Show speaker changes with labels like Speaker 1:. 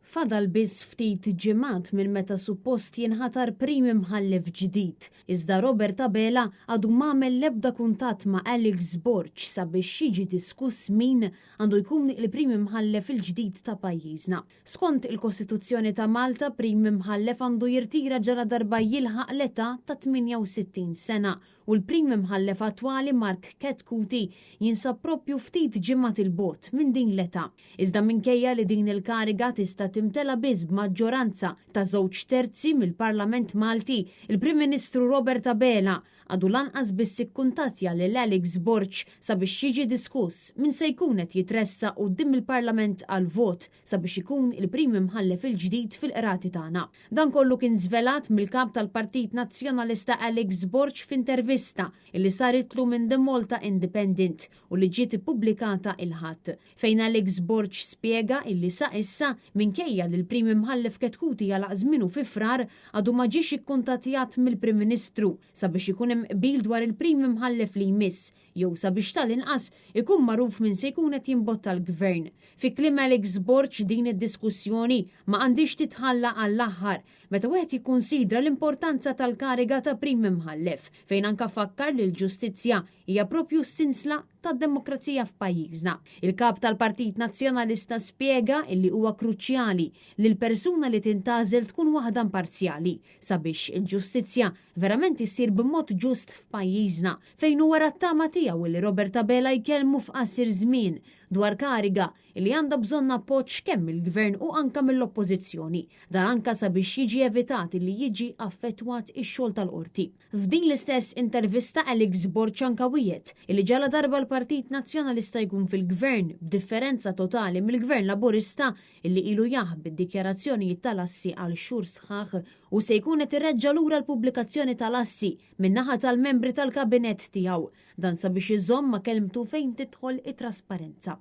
Speaker 1: Fadal biss ftit ġimgħat minn meta suppost jinħatar Prim Imħallef ġdid, iżda Robert Abela għadu m'għamel l-ebda kuntatt ma' Alex Borg sabiex jiġi diskuss min għandu jkun il-Prim Imħallef il-ġdid ta' pajjiżna. Skont il-Kostituzzjoni ta' Malta, Prim Imħallef għandu jirtira ġaladarba jilħaq l-età ta' 68 sena u l-Prim Imħallef attwali Mark Chetcuti jinsab proprju ftit ġimgħat 'il bogħod minn din l-età. Iżda minkejja li din il-kariga tista' timtela biss b'maġġoranza ta' żewġ terzi mill-Parlament Malti, il-Prim Ministru Robert Abela għadu lanqas biss ikkuntattja lil Alex Borg sabiex jiġi diskuss min se jkun qed jitressaq quddiem il-Parlament għall-vot sabiex ikun il-Prim Imħallef il-ġdid fil-Qrati tagħna. Dan kollu kien żvelat mill-Kap tal-Partit Nazzjonalista Alex Borg f'intervista illi saritlu minn The Malta Independent u li ġiet ippubblikata il-Ħadd, fejn Alex Borg spjega illi sa issa, minkejja li l-Prim Imħallef Chetcuti għalaq żmienu fi Frar, għadu ma ġiex ikkuntattjat mill-Prim Ministru sabiex ikun hemm qbil dwar il-Prim Imħallef li jmiss jew sabiex tal-inqas ikun magħruf min se jkun qed jimbotta l-Gvern. Fi kliem Alex Borg din id-diskussjoni ma għandhiex titħalla għall-aħħar meta wieħed jikkunsidra l-importanza tal-kariga ta' Prim Imħallef, fejn anka fakkar li l-ġustizzja hija proprju s-sinsla tad-demokrazija f'pajjiżna. Il-Kap tal-Partit Nazzjonalista spjega illi huwa kruċjali li l-persuna li tintgħażel tkun waħda imparzjali sabiex il-ġustizzja verament issir b'mod ġust f'pajjiżna, fejn hu wera t-tama tiegħu li Robert Abela jkellmu f'qasir żmien dwar kariga li għandha bżonn appoġġ kemm mill-Gvern u anka mill-Oppożizzjoni. Dan anka sabiex jiġi evitat li jiġi affettwat ix-xogħol tal-Qorti. F'din l-istess intervista Alex Borg anka wiegħed illi ġaladarba l-Partit Nazzjonalista jkun fil-Gvern, b'differenza totali mill-Gvern Laburista illi ilu jaħbi d-dikjarazzjonijiet tal-assi għal xhur sħaħ u se jkun qed ireġġa' lura l-pubblikazzjoni tal-assi min-naħa tal-membri tal-Kabinett tiegħu. Dan sabiex iżomm ma' kelmtu fejn tidħol it-trasparenza.